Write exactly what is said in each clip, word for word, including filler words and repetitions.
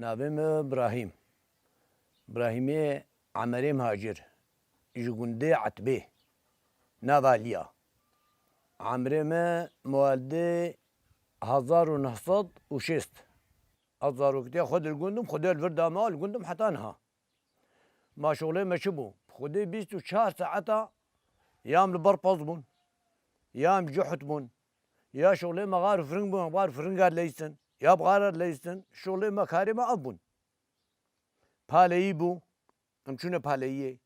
Navê min Birahîm. Birahîmê Emerê Mihacir. Ji gundê Etbê. Nava Liya. Emrê me mualdê hezar û neh sed û şêst. Ez zaroktiya xwe di gund im, Xwedê li vir da me, li gund im heta niha. Ma şixulê me çi bû? Xwedê bîst û çar saeta ya em li ber pez bûn, ya em cuhut bûn, ya şixulê me xar û firing bûn, em xar û firinga dileyistin, ya bi xara dileyistin, şixulê me, karê me ev bûn. Paleyî bû, em çûne paleyiyê.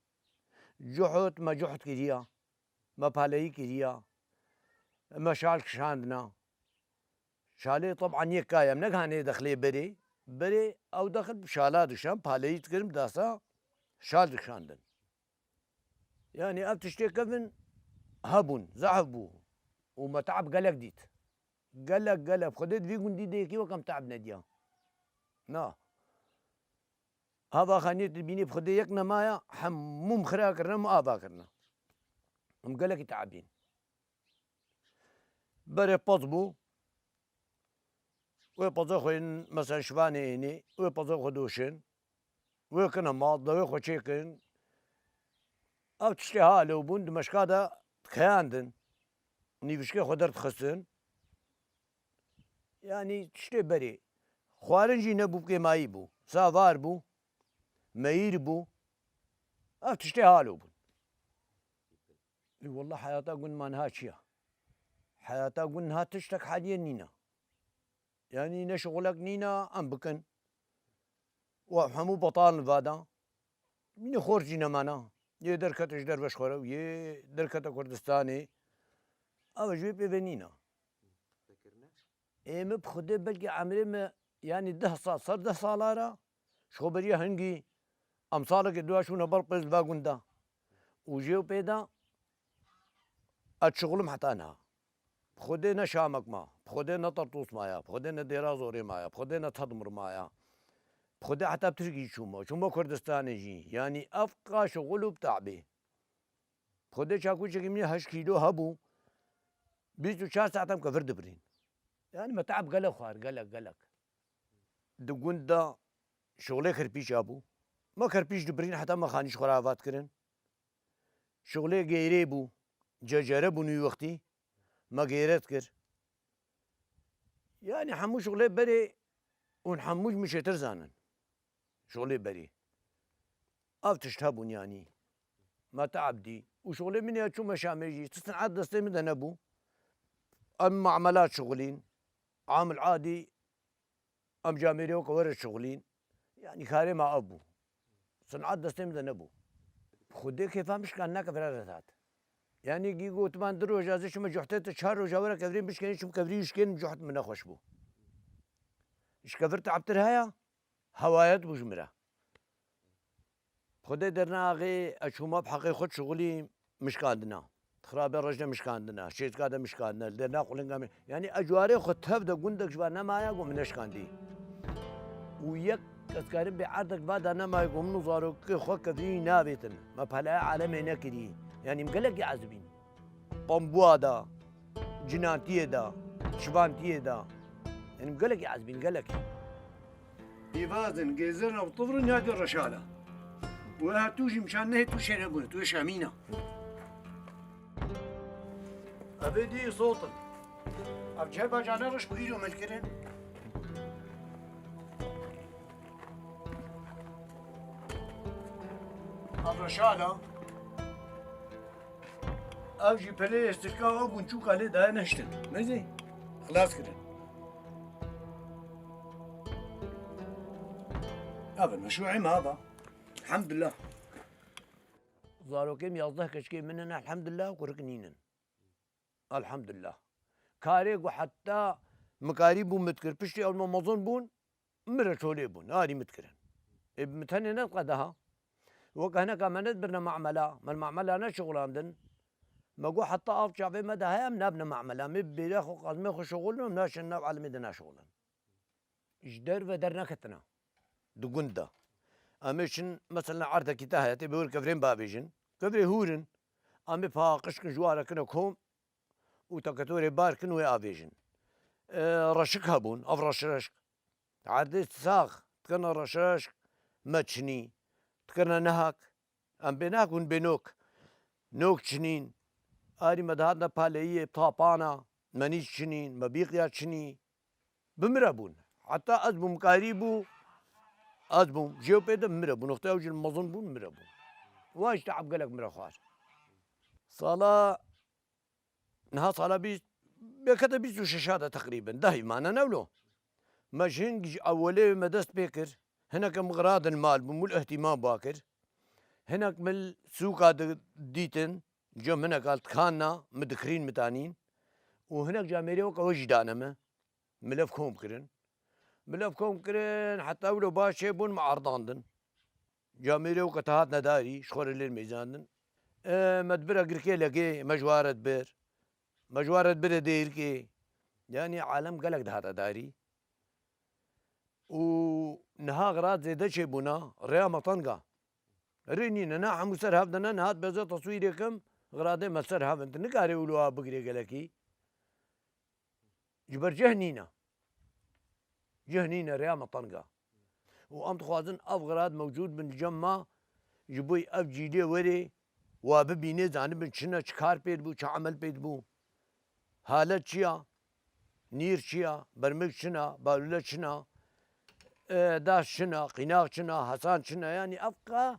Cuhut, me cuhut kiriya, me paleyî kiriya, me şal kişandina. Şalê teban yek kayem, ne hanê dexlê berê. Berê ew dexil şala dikişan, paleyî dikirin, dasa şal dikişandin. Yanî ev tiştê kevin hebûn, zehf bû û me teab gelek dît. Gelek, gelek. Xwedê di vî gundî de yekî wek em teab nediya. Na. Ava xaniyê dibînî bi Xwedê yek nemaya, hemû min xira kirine, min ava kirine. Em gelekî teabîn. Berê pez bû. Wê pezê xwe yên, mesela şivanê ênê, wê pezê xwe doşin. Wê kine mal, dewê xwe çêkin. Ev tiştê ha alo bûn, di meşka de dikeyandin. Nîvişkê xwe derdixistin. Yanî tiştê berê. Xwarin jî nebû, kêmayî bû. Savar bû. Meyîr bû. Ev tiştê ha alo bûn. Ê, wallah heyata gund ma niha çi ya? Heyata gund niha tiştek haliyê nîna. Yanî ne şixulek nîna em bikin. Û ev hemû betal in vada. Mînê xort jî nemana. Yê derkete ji derve ji xwe re û yê derkete Kurdistanê. Ev ji wê pê ve nîna. Ê min bi Xwedê belkî emrê me, yanî deh sal, ser deh sala re, ji xwe beriya hingî em salekê dua çûne ber pêz va gunda. Û jê û pê de ez şixulim heta niha. Bi Xwedê ne Şamek ma, bi Xwedê ne Tertûs maya, bi Xwedê ne Dêra Zorê maya, bi Xwedê ne Tedmir maya. Bi Xwedê heta bi Tirkî çûme, çûme Kurdistanê jî. Yanî ev qa şixul û bi teabê. Xwedê çakûçekî min ê heşt kîlo hebû, bîst û çar saet em kevir dibirîn. Yanî me teab gelek xwar, gelek, gelek. Di gund de şixulê kirpîça bû. Me kirpîç dibirîn heta me xanî ji xwe re ava dikirin. Şixulê gêrê bû, cecere bûn wî wextî. Me gêre dikir. Yanî hemû şixulê berê hûn hemû ji min çêtir zanin. Şixulê berê. Ev tişt hebûn yanî. Me teab dî. Û şixulê min ya çûme Şamê jî, tu sin'et destê min de nebû. Em mamela şixulîn. Amil adî. Em camêrê weke were şixulîn. Yanî karê me ev bû. Sin'et destê min de nebû. Xwedê kêfa min şikand nake vira re dihat. Yanî gî gotiman du roja ez ê çime cuhtê te, çar roja were kevirê min bişkênî, çim kevirî wî şikênim, cuht min nexweş bû. Ji kevir teabtir heye? Hewayet bû ji min re. Xwedê dernaxê, ez çûma bi heqê xwe şixulî min şikandina. Xirabe reş de min şikandina, şêtika de min şikandina, li derna qulinga min. Yanî ez cuarê xwe tev de gundek ji va nemaye ku min neşikandî. Û yek keskarin bê erdek va da nemaye ku min û zarokê xwe kevirî navêtin. Me pelaya alemê nekirî. Yanî min gelekî ezibîn. Pambûa de, cinantiyê de, şivantiyê de. Yanî min gelekî ezibîn, gelekî. Pîvazin, gêzirna û tivrin ya di reşala. Wê ha tu jî mişan nehê tu şêne bûne, tu yê şemîna. Evê dî sotin. Ev ceba cane reş bû îro milkirin. Ev reşala. Ev jî pelê sirka ew bûn, çûka lê daye nehiştin. Mezê xilas kirin. Ev meşruê me ava. Elhamdulillah. Zarokê min yazdeh keçikê min in, elhamdulillah, kurik nînin. Elhamdulillah. Karê ku heta mikarî bû min dikir, piştî ew me mezin bûn, min re çolê bûn, arî min dikirin. Ê, min tenê nediqede ha. Weke hineka me nedibirine mamela, me li mamela neşixulandin. Me got heta av çavê me de heye, em nabine mamela. Em ê bi bêra xwe, qazmê xwe şixulin, em naşin nav alemê de naşixulin. Ji derve derneketine. Di gund de. Em ê çin, mesela erdekî te heye, tê bi wir kevirên bavêjin. Kevirê hûr in. Em ê paqij kin, ji ware kine kom. û teketorê bar kin wê avêjin. E, reşik hebûn, ev reşreşk. Erdê sax, dikirine reşreş, me çinî. Dikirine nehak, em bê nehak hûn bê nok. Nok çinîn. Arî me dihatine paleyiyê, tapana, me nîş çinîn, me bîqya çinî. Bi min re bûn. Heta ez bûm karî bû, ez bûm. Jê û pê de min re bûn. Wextê ew jî mezin bûn, min re bûn. Wa jî teab gelek min re xwar. Sala, niha sala bîst, bêkete bîst û şeş de teqrîben, dehî mane ne wilo. Me ji hin ji ewwelê me dest pê kir. Hinek em xiradin mal bûn, mûl îhtîmam ba kir. Hinek mil sûka di-, dîtin, cem hinek al dikanna, mi dikirîn, mi tanîn. Û hinek camêrê weke we jî dane me. Milev kom kirin. Milev kom kirin, heta wilo baş çêbûn, me erdandin. Camêrê weke te hatine darî, ji xwe re lêr mêzandin. E, me dibire girkê legê, me ji wa re dibir. Me ji wa re dibire dêrikê. Yanî alem gelek dihate darî. Û niha xirat zêde çêbûna, rêya me teng a. Rê nîne, ne hemû ser hev de ne, niha dibeze teswîrê kim, xiradê me ser hev in. Tu nikarê wilo a bigirê gelekî. Ji ber cih nîne. Cih nîne, rêya me teng a. Û em dixwazin ev xirat mewcûd bin li cem me, ji bo ev cîlê werê, wa bibînê, zanibin çi ne, çi kar pê dibû, çi emel pê dibû. Halet çi ya? Nîr çi ya? Bermik çi ne? Balûle çi ne? E, daş çi ne? Qînax çi ne? Hesan çi ne? Yanî ev qa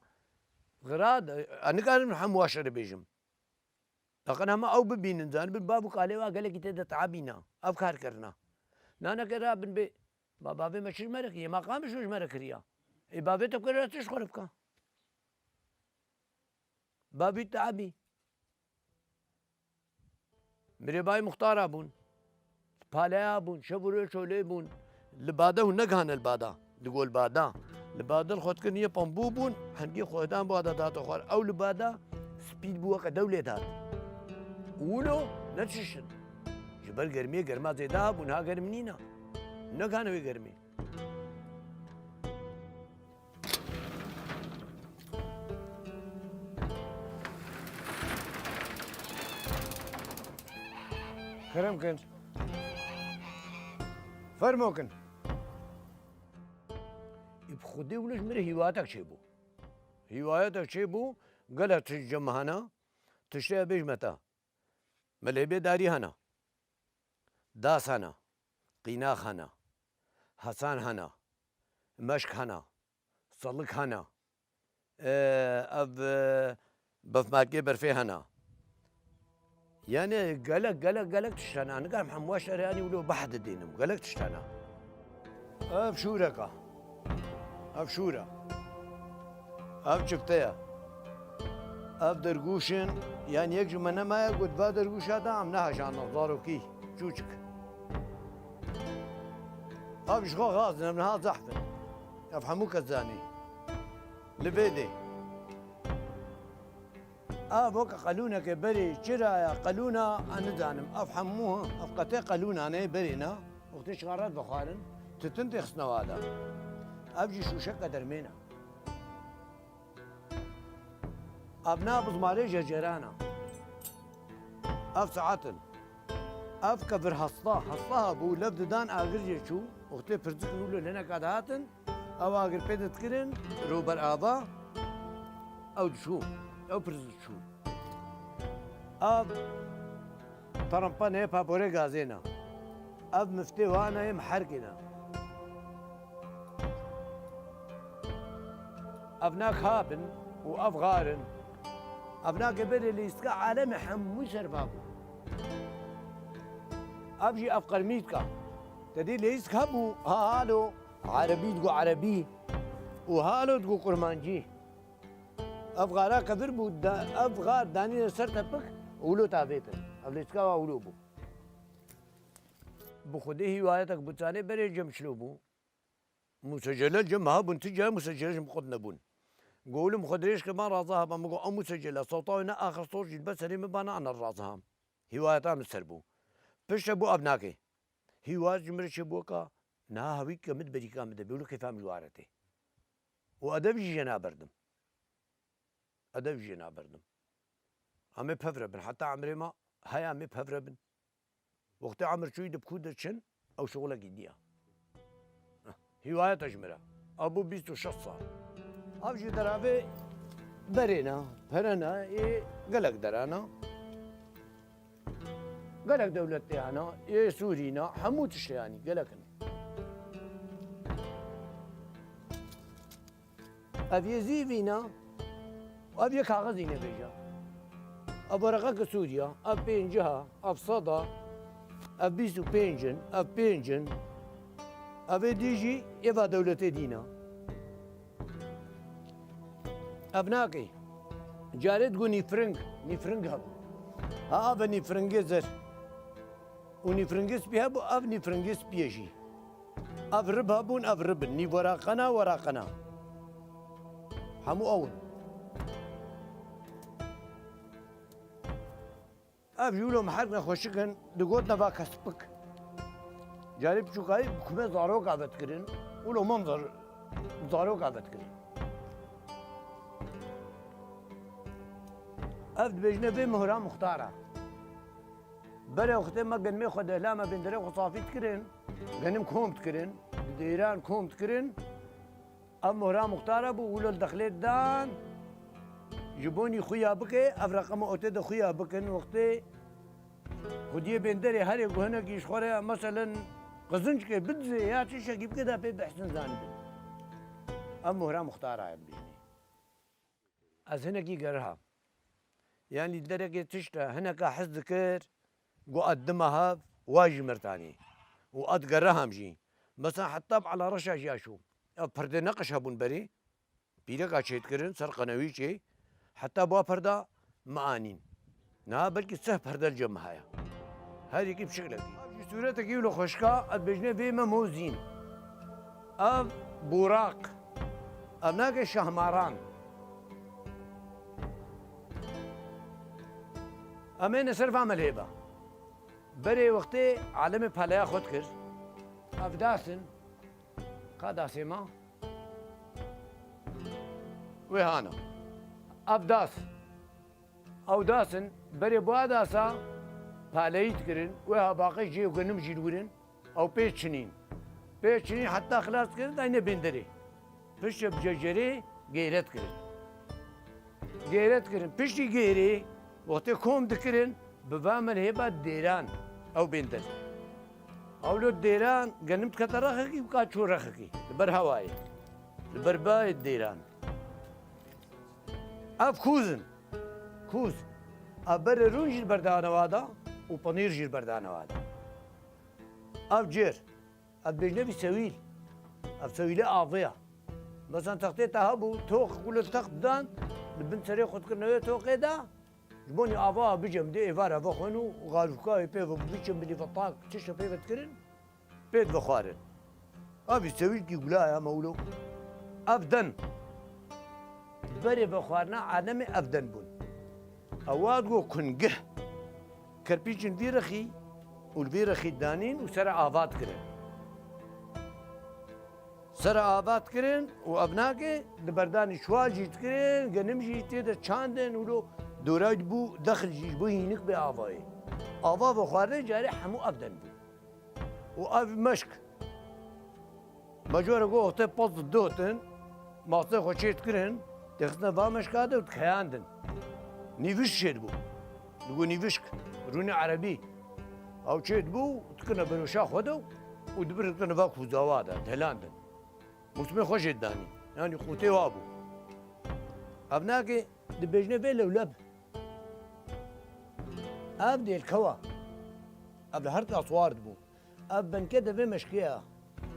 xira de, ez nikarim hemû wa şerê bêjim. Laqin hema ew bibînin, zanibin bav û kalê wa gelekî tê de teabîna. Ev kar kirina. Naneke rabin bê, ma bavê me çi ji me re kiriye? Ma qamîş ji me re kiriya? Ê bavê te kure ra çi ji xwe re bika? Bavî teabî. Mirêbayî muxtara bûn. Paleya bûn, şev û roj çolê bûn. Li bade hûn negihane li bada. Li gol bada. Li bade li xwe dikirin yê pembû bûn, hingê xwe dan bada date xwar. Ew li bada spî bû weke dewlê dat. Û wilo ne tiştin. Ji ber germiyê, germa zêde ha bûn, ha germ nîna. Negihane wê germê. Kerem kin. Fermo kin. Ê bi Xwedê wilo ji min re hîwayetek çêbû. Hîwayetek çêbû, gelek tişt cem hene, tiştê bêjme te. Milê bê darî hene. Das hene. Qînax hene. Hesan hene. Meşk hene. Silik hene. Ee, ev, e, befmakê berfê hene. Yani gelek, gelek, gelek tişt hene. Nikarim hemû şerê yanî wilo behd dînim. Gelek tişt hene. Ev şûreka. Ev şûr e. Ev çifte ye. Ev dergûş in. Yanî yek ji me nemaye got, va dergûşa da em neheşandin, zarokî, çûçik. Ev ji xwe xaz in, ev niha zehf in. Ev hemû kes zanî. Li vê dê. Ev weke qelûneke berê çira ya, qelûna, ez nizanim. Ev hemû, ev qetê qelûnane berê ne. Wextê çiqaret vexwarin, titin tê xistine wa de. Ev jî şûşeke dermê ne. Ev na bizmarê jejeran e. Ev saet in. Ev kevir hesla, hesla hebû, lev didan agir jê çû. Wextê pirzik nû li lineka dihatin, ew agir pê dikirin, rober ava, ew diçû, ew pirzik diçû. Ev terimpa nê paporê gazê ne. Ev miftê wana yê miherkê ne. Ev nak hab in û ev xar in. Ev nakê berê lîstika alemê hemû serba bû. Ev jî ev qermîtka. Te dî lîstik hebû, ha halo, erebî digo erebî û halo digo kurmancî. Ev xara kevir bû, da, ev xar danîne ser tepik, wilo tavêtin. Ev lîstika wa wilo bû. Bi Xwedê hîwayetek bû, çanê berê cem çilo bû. Musecele cem hebûn, tu cayê musecele ji min qut nebûn. Go wilo min xwe dirêj kir, ban raza heba, min go ew musecele, sewta wê ne axir sor jî li ber serê min bana, ana raza ham. Hîwayeta min ser bû. Pişte bû ev nakê. Hîwayet ji min re çêbû ka, niha hewî ke min di berîka min de bê, wilo kêfa min ji wa re tê. Û edev jî jê naberdim. Edev jê naberdim. Em ê pevre bin. Heta emrê me heye em ê pevre bin. Wextê emir çûyî di bikû de çin, ew şixulekî diya. Hîwayeta ji min re. Ev bû bîst û şeş sal. Ev jî deravê berê ne, pere ne, ê gelek dere ne. Gelek dewletê hene, ê Sûrî ne, hemû tiştê, yanî gelek in. Ev yê zîvî ne, ev yê kaxizî ne bêje. Ev wereqeke Sûriya, ev pêncî ha, ev sed a, ev bîst û pênc in, ev pênc in. Ev ê dî jî êva dewletê dî ne. Ev nake. Carê digo nîfring, nîfring hebû. Ha, ev e nîfringê zer. Û nîfringê spî hebû, ev nîfringê spî ye jî. Ev rib hebûn, ev rib in. Nîv weraqena, weraqena. Hemû ew in. Ev jî wilo miherk nexweşik in, digotin eva kespik. Carê piçûkayî bi kume zaroka vedikirin, wilo mam zar-, zaroka vedikirin. Ev dibêjine vê muhra muxtara. Berê wextê me genimê xwe dehla me bênderê xwe safî dikirin, genim kom dikirin, di dêran kom dikirin. Ev mohra muxtara bû, wilo li dexlê dan, ji bo nî xuya bike, ev reqema otê de xuya bikin, wextê xwediyê bênderê herê ku hinekî ji xwe re, meselen, qizincikê bidizê ya tiştekî bike de pê bihsin zanibin. Ev mohra muxtara ye bibêjinê. Ez hinekî geriha. Yanî derekê tişt e, hineka hez dikir, got, "Ez dima hev, wa jî mirtanî." Û ez geriham jî. Mesela heta bi Ela Reşa jî ya şû. Ev perdê neqeş hebûn berê. Pîreka çêdikirin, ser qenewî çê. Heta bi wa perda me anîn. Niha belkî seh perde li cem me heye. Her yekî bi şiklekî. Ev jî sûretekî wilo xweşka, ez dibêjinê vê me mozîn. Ev Buraq. Ev nake Şahmaran. Em ê ne ser va me lê be. Berê wextê alemê paleya xwe dikir. Ev das in. Ka dasê ma? Wê hana. Ev das. Ew das in, berê bi wa dasa paleyî dikirin, wê ha baqê jê û genim jî li wir in, ew pê çinîn. Pê çinîn heta xilas dikirin, dayne bênderê. Piştre bi cecerê gêre dikirin. Gêre dikirin. Piştî gêrê, wextê kom dikirin, bi va me hêba dêran, ew bênder. Ew lo dêran, genim dikete rexekî, bika çû rexekî. Li ber hewayê. Li ber bayê dêran. Ev kûz in. Kûz. Ev berê rûn jî li ber dane wa da û penîr jî li ber dane wa da. Ev cêr. Ev dibêjine vî sewîl. Ev sewîlê avê ya. Mesela textê te hebû, toq ku li text dan, li bin serê xwe dikirine wê toqê de, ji bo nî ava bicem dê êvar eve xwen û xalûka wê pê ve biçim bilî ve tak, tişte pê ve dikirin. Pê divexwarin. Ev jî sewîlkî gula ya mewlo. Ev den. Berê vexwarina alemê ev den bûn. Ewa digo kungih. Kerpîçin vî rexî û li vî rexî danîn û sere ava dikirin. Sere ava dikirin û ev nake di berdanî çuwal jî dikirin, genim jî tê de çandin û lo doray dibû dexil jî ji bo hînik bê avayê. Ava vexwarinê carê hemû ev den bû. Û ev meşk. Me cara got, wextê pez didotin, masê xwe çê dikirin, dixistine va meşka de û dikeyandin. Nîvişk çê dibû. Digo nîvişk, rûnê erebî. Ew çê dibû, dikirine beroşa xwe de û dibirin dikirine va kûzawa de, dihelandin. Mûsimê xwe jê didanî. Yanî qûtê wa bû. Ev nake dibêjine vê lewleb. Ev dêlkewa. Ev li her aswar dibû. Ev benke devê meşkê ya.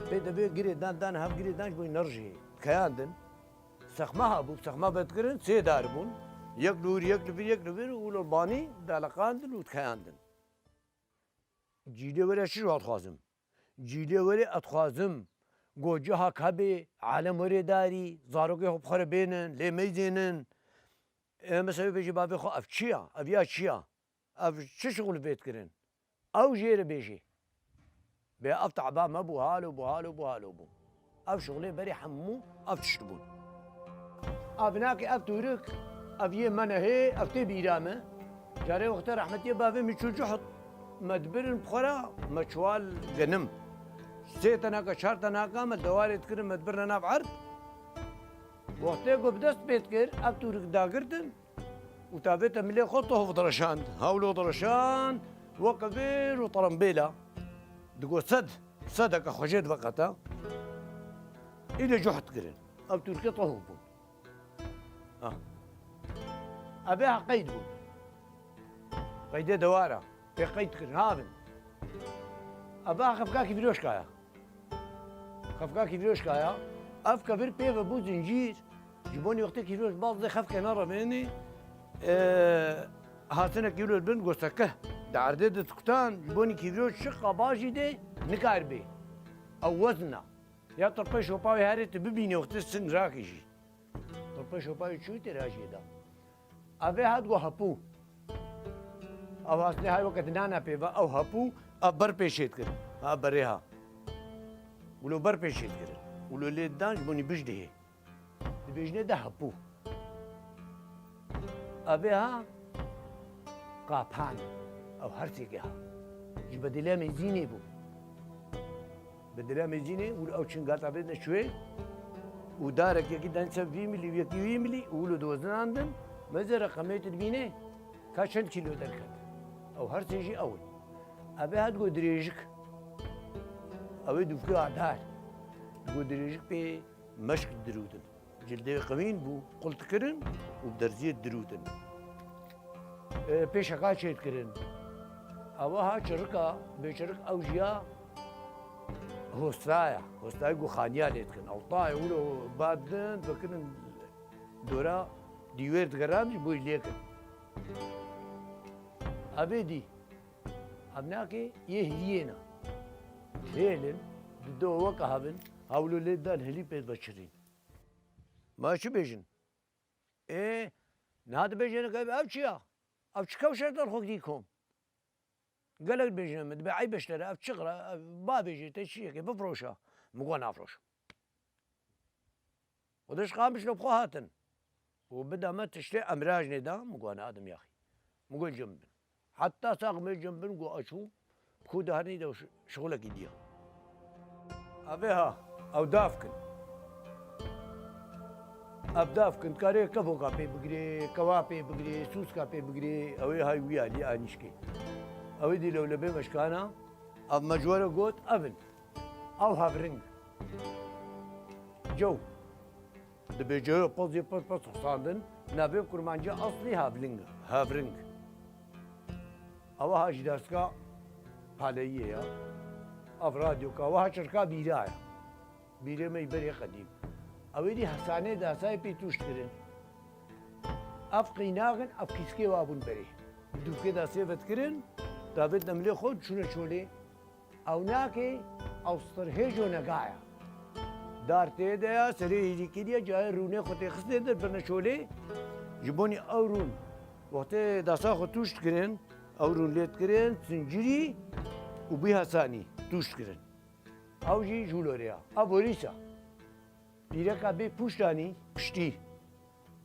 Pê devê girê dan, dan hev girê dan ji bo nerijê. Dikeyandin. Sexma hebû, sexma vedikirin, sê dar bûn. Yek li wir, yek li vir, yek li vir û li banî daleqandin û dikeyandin. Cîlê were çi ji we dixwazim? Cîlê were ez dixwazim, go cihak hebê, alem were darî, zarokê xwe bi xwe re bênin, lê meyzênin. Ê, mesela bêjî bavê xwe, ev çi ya? Ev ya çi ya? Ev çi şixul vê dikirin? Ew jê re bêjê. Bê ev taba me bû, halo bû, halo bû, halo bû. Ev şixulê berê hemû ev tişt bûn. Ev nake ev tûrik, ev yê me nehê, ev tê bîra me. Carê wextê rehmetiyê bavê min çû cihd, me dibirin bi xwe re, me çuwal genim. Sê tenaka, çar tenaka me dewarê dikirin, me dibirne nav erd. Wextê ku bi dest pê dikir, ev tûrik dagirtin û tavête milê xwe toh direşand. Hewlo direşand, weke vêr û terembêla. Digot sed, sedeke xwe jê diveqeta. Îlê cuh dikirin. Ev tûrikê toh bûn. Ah. Ev ê ha qeyd bûn. Qeydê dewara. Pê qeyd dikirin, ha bin. Ev ê ha xefka kîvroşka ya. Xefka kîvroşka ya. Ev kevir pê ve bû zincîr. Ji bo wextê kîvroş baz dê xefke nerevênê. E, hatine kîvroş bin goseke. Di erdê de dikutan, ji bo kîvroş çi qaba jî dê nikar bê. Ew wezna. Ya tirpê şopa wê herê tu bibînî wextê sin rakî jî. Tirpê şopa wê çû tê rajiyê da. Ev ê hat go hepû. Ew hastê hay weke dinana pê ve, ew hepû, ev ber pêşê dikir. Ha berê ha. Wilo ber pêşê dikir. Wilo lê didan ji bo nî bijdihê. Dibêjine de hepû. Ev ê ha qapan. Ew her sêkê ha. Ji bedêla mêzînê bû. Bedêla mêzînê û ew çingata bêdine çûyê û darek yekî dan ser vî milî û yekî wî milî û wilo diwezinandin. Meze reqemê tu dibînê ka çend kîlo derket. Ew her sê jî ew in. Ev ê hat go dirêjik. Ew ê dûvkê adar. Go dirêjik pê meşk dirûdin. Cildê wê qewîn bû, qult kirin û bi derziyê dirûtin. E, pêşeka çêdikirin. Ewa ha çirika, bêçirik ew jiya hostaya. Hostayê ku xaniya lê dikin. Ew tayê wilo badin, vekirin dora dîwêr digeran ji bo lê kin. Evê dî. Ev nakê yê hiriyê ne. Hêlin, di do weke hevin, hewlo lê dan hilî pê veçirîn. Ma çi bêjin? Ê, niha dibêjin ke ev çi ya? Ev çi kewşer der xwe dî kom? Gelek dibêjin min, dibê eyb ji te re, ev çi qira, ev ba bêjê te çi yekê, bifroşa. Min got nafroşim. Xwedê ji qamişlo bi xwe hatin. Û bida me tiştê emrajnê da, min got nadim yaxî. Min got cem bin. Heta sax me cem bin, got açû, bi ku de hernî de şixulekî diya. Ev ê ha, ew dav kin. Ev dav kin, dikarê kevoka pê bigirê, kewa pê bigirê, sûska pê bigirê, ew ê hay wî alî anîşkê. Ew ê dî lewlebê meşkana, ev me ji we re got, ev in. Ew havring. Cew. Dibê cewê pozê pir pir xisandin, navê kurmancî eslî havling e. Havring. Ewa ha ji derska paleyiyê ya. Ev radyoka, ewa ha çirka bîra ya. Bîrê me yî berê qedîm. Ew êdî hesanê dasayê pê tûş kirin. Ev qînaxin, ev kîskê wa bûn berê. Bi dûvkê dasê vedikirin, davêt demilê xwe çûne çolê. Ew nakê, ew stirhêjo negaya. Dar tê de ya, serê hêlîkê diye, cayê rûnê xwe tê xistê dir birine çolê. Ji bonî ew rûn, wextê dasa xwe tûş dikirin, ew rûn lê dikirin, sincirî û bî hesanî tûş dikirin. Ew jî jûlorê ya. Ev orîsa. Pîreka bê pûştanî piştî,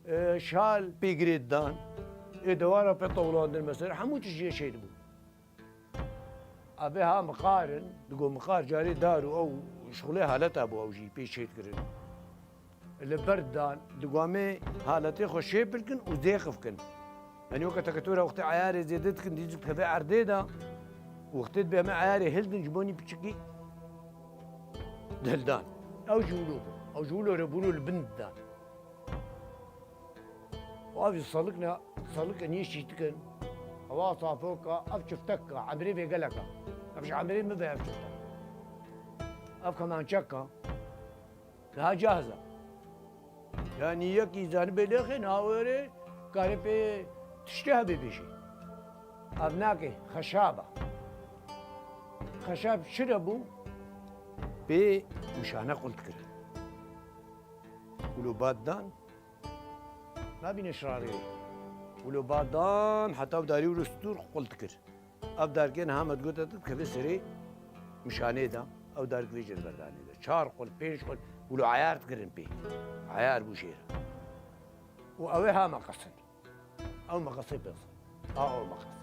e, şal pê girê didan, ê dewara pê tewlandin, mesela hemû tişt jê çêdibû. Evê ha miqar in, digo miqar carê dar û ew şixulê haleta bû ew jî pê çêdikirin. Li ber didan, digo em ê haletê xwe şêpir kin û zêxif kin. Yanî weke teketora wextê eyarê zêde dikin, dî dikeve erdê de, wextê dibe em ê eyarê hildin ji bo nî piçikî dihildan. Ew ji wilo bû. Ew ji wilo re bûn û li bin didan. Û ev ji selik ne, selik e nî şîtik in. Ewa safoka, ev çiftek ka, emrê vê gelek e. Ev ji emrê min ve ev çiftek. Ev kemançek ka. Niha cahz e. Yanî yekî zanibê lêxê, niha wêrê karê pê tiştê hebê bêjê. Ev nake, xeşab e. Xeşab çi re bû? Pê mişane qult kirin. Wilo bad dan, nabîne şirarê wê. Wilo bad dan, heta ew darî wilo stûr qult kir. Ev darkê niha me digote tu dikeve serê mişanê de, ew dark vê jê li berdanê de. Çar qul, pênc qul, wilo eyar dikirin pê. Eyar bû jê re. Û ew ê ha meqesin. Ew meqesê pêz. A ew meqes.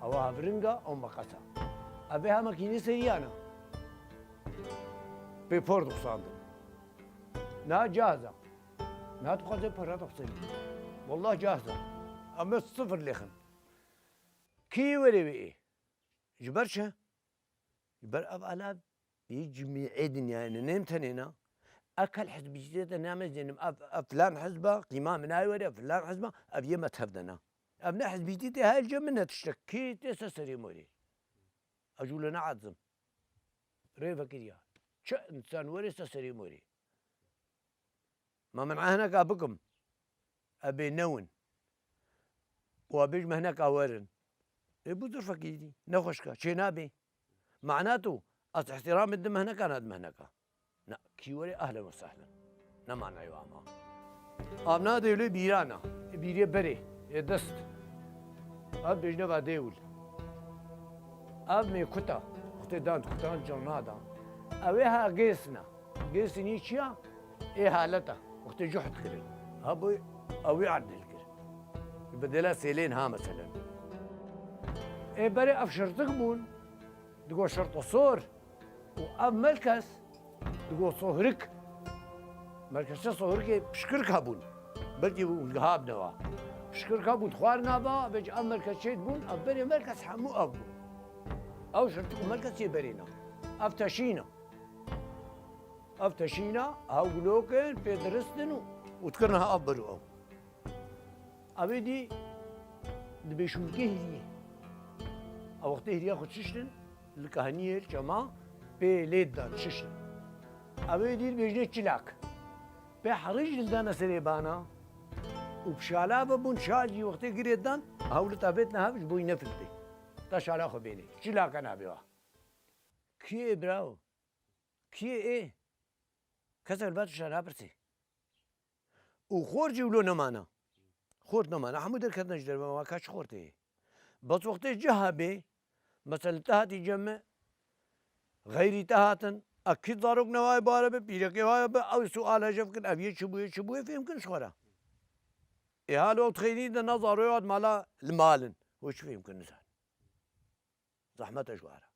Ew ha viringa, ew meqesa. Ev ê ha makînê seriyan e. Pêpor dixusandin. Niha cahiz e. Niha dixwaze pere dixusenî. Wallah cahiz e. Em ê sifir lêxin. Kî were wê ê? Ji ber çi? Ji ber ev ala yê cimî ê dinyayê ne, nêm tenê ne. Ekel hizbîtiyê te namezênim, ev, ev filan hizba, qîma min nayê were, filan hizba, ev yê mezheb de ne. Ev ne hizbîtî tê, her cem min ne tiştek. Kî tê ser serê morê? Ez jû li ne ezim. Rê vekiriya. Çi însan were ser serê morê? Ma min ehneka bikim. Ev bê newin. Û a bêj me hineka werin. Ê bu zirfekî dî. Nexweşka. Çê nabê. Mana tu. Ez ihtiramê didim hineka, nadim hineka. Na, kî were ehlen ve sehlen. Ne manayê wa ma. Av na dêwlê bîrana. Ê bîrê berê. Ê dest. Ev bêjne va dêwil. Ev mêkuta. Wextê dan kutan can nadan. Ew ê ha gêsna. Gêsînî çiya? Ê haleta. Wextê cuhd kirin. Ha bu ew ê erdil kir. Bi dela sêlên ha meselen. Ê berê ev şirtik bûn. Digo şirto sor. Û ev merkez digo sohrik. Merkezçe sohrikê pişkirik hebûn. Belkî hûn giha bine wa. Pişkirik hebûn, xwarina va, vêc ev merkez çêt bûn, ev berê merkez hemû ev bûn. Ew şirtik û merkez yê berê ne. Ev teşîn e. Ev teşîna, ew gulokin pê diristin û, û dikirine ha ev ber û ew. Ew ê dî dibê şûnkê hîriyê. Ew wextê hîriya xwe çiştin, li kahniyê, li çema pê lê didan, çiştin. Ew ê dî dibêjinê çilak. Pê herî jî li dane serê bana û pişala bibûn, şal jî wextê girê dan, hewlita vêtine hev ji bo wî nefiltê. Ta şala xwe bênê. Çilaka nabê wa. Kî yê birawo? Kî yê ê? Kes li ba tu şer napirsî. Û xort jî wilo nemana. Xort nemana. Hemû derketine ji derve, ma ka çi xortê ye? Bes wextê cih hebê, mesela te hatî cem me, xeyrî te hatin, ekîd zarok newayê bare be, pîrekê waye be, ew sual hejev kin, ev yê çi bûye, çi bûye, fêm kin ji xwe re. Ê halo ew xeyrî de na zaroya hat mala li mal in. Wê çi fêm kin nizan. Zehmet e ji wara.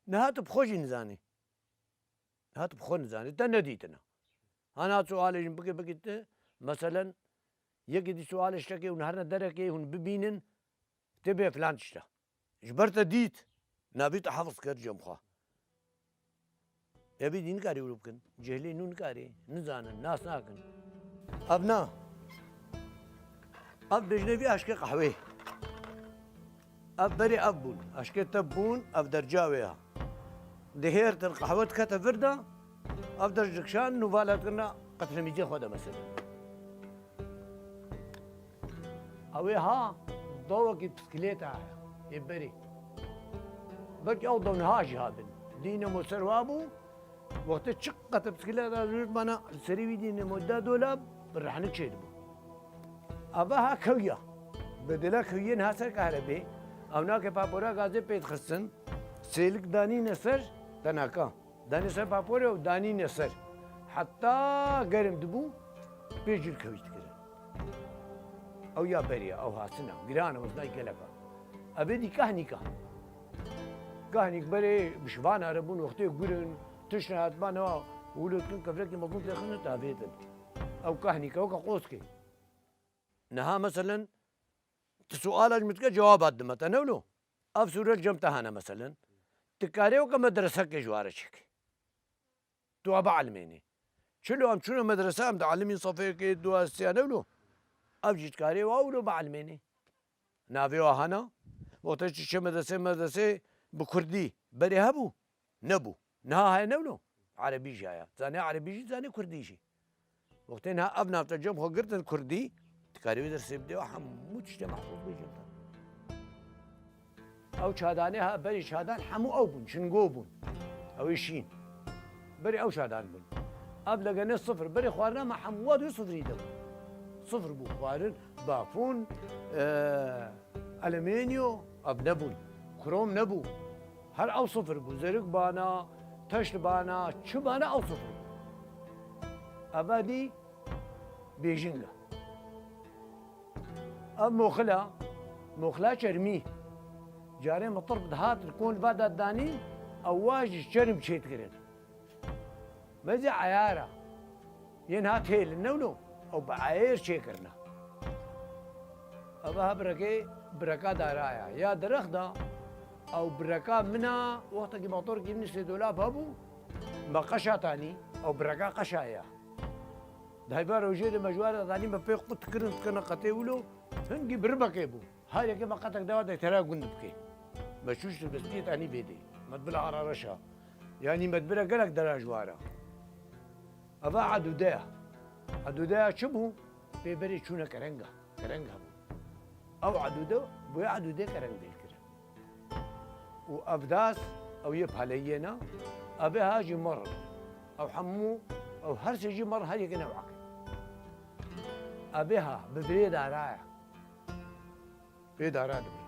Niha tu bi xwe jî nizanî. Niha tu bi xwe nizanî. Te nedîtine. Hana sualê jin bike, bike tu, meselen, yekê dî sualê ştekê hûn herine derekê hûn bibînin, tê bê filan tişta. Ji ber te dît, navî te hefiz kir cem xwe. Evî dî nikarî wilo bikin. Cehlê nû nikarî, nizanin, nas nakin. Ev na. Ev bêjne vî aşkê qehwê. Ev berê ev bûn. Aşkê te bûn, ev derca wê ya. Dihêrtin qehwe dikete vir de, ev der ji dikşan nû vala dikirina qetremîzê xwe de mesela. Ew ê ha dawekî piskilêta heye, ê berê. Belkî ew daw niha jî habin. Dî nemo ser wa bû, wextê çi qet piskilêta rût bana, li serî wî dî nemo da dolab, bi rehnik çêdibû. Ava ha kewiya. Bedela kewiyê niha ser kahrebê. Ew nake papora gazê pê dixistin. Sêlik danîne ser tenaka. Danî ser paporê û danîne ser. Heta germ dibû, pê jî li kewî dikirin. Ew ya berê ye, ew hasin e, giran e, weznayê gelek e. Ev ê dî kahnîk e. Kahnîk berê bi şivan here bûn, wextê gurin, tişt nehatibana, wilo dikin kevrekî mezin têxin tavêtin. Ew kahnîk e, weke qoskê. Niha meselen, tu suala ji min dike, cewaba dime te, ne wilo? Ev sûret cem te hene meselen. Tu karê weke medresekê ji ware çêkî. Tu wa bielmênî. Çilo em çûne medrese, em dielmîn sefê yekê, du, sê, ne wilo? Ev jî dikarê wa wilo bielmênî. Navê wa hene? Wextê çi çe medrese, medrese bi kurdî berê hebû? Nebû. Niha heye ne wilo? Erebî jî heye. Zanê erebî jî, zanê kurdî jî. Wextê niha ev navçe cem xwe girtin kurdî, dikarî wî dersê bidê û hemû tiştê mehfûz bê cem te. Ew çadanê ha berî çadan hemû ew bûn, çingo bûn. Ew ê şîn. Berî ew çadan bûn. Ev legene sifir. Berî xwarina me hemû wa dû sifirî de bûn. Sifir bû xwarin, bafûn, e, alüminyo, ev nebûn. Krom nebû. Her ew sifir bû. Zerik bana, teşt bana, çi bana ew sifir bû. Eva dî bêjing e. Ev moxila, moxila çermî. Carê mitir dihat li kon va da danîn, ew wa ji çerm çêdikirin. Mezê eyara yên hat hêlin newno ew bi eyêr çêkirine. Ev ha birekê bireka daraya ya direxda ew bireka mina wextekî motorkî min sê dolab hebû me qeşa tanî ew bireka qeşa ya. Di heyva rojê de me ji wara danî me pê qut kirin dikirine qetê wilo hingî biribekê bû. Her yekê me qetek dewa de tera gund bike. Me çûş dibistiyê tanî bêdê. Me dibila ara reşa. Yanî me dibira gelek dera ji wara. Eva edûde ya. Edûde ya çi bû? Pê berê çûne kerenga. Kereng hebû. Ew edûde, bûye edûde kereng bêl kirin. Û ev das, ew yê paleyiyê ne, ev ê ha jî mir. Ew hemû, ew her sê jî mir her yekê new'ek. Ev ê ha, bi birê dara ye. Pê dara dibe.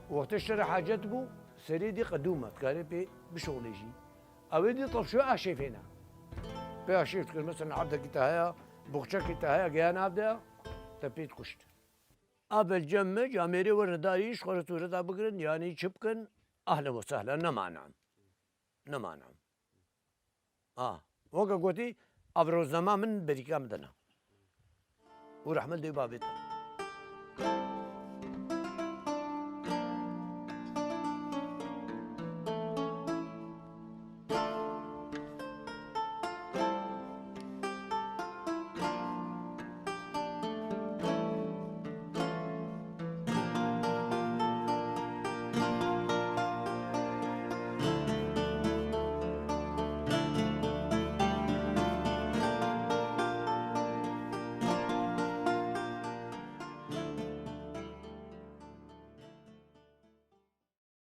Wextê şerê hacet bû, serê dî qedû me, dikarê pê bişoxlê jî. Ew ê dî tefşo aşêfê ne. Pê aşêf dikir, mesela evdekî te heye, boxçekî te heye, geya nav de, te pê dikuşt. A belcem me, camêrê werin darî, ji xwe re sûreta bigirin, yanî çi bikin? Ahlen we sehlen, ne manim. Ne manim. A, weke gotî, ev roznama min berîka min dina. Û rehmet dê bavê te.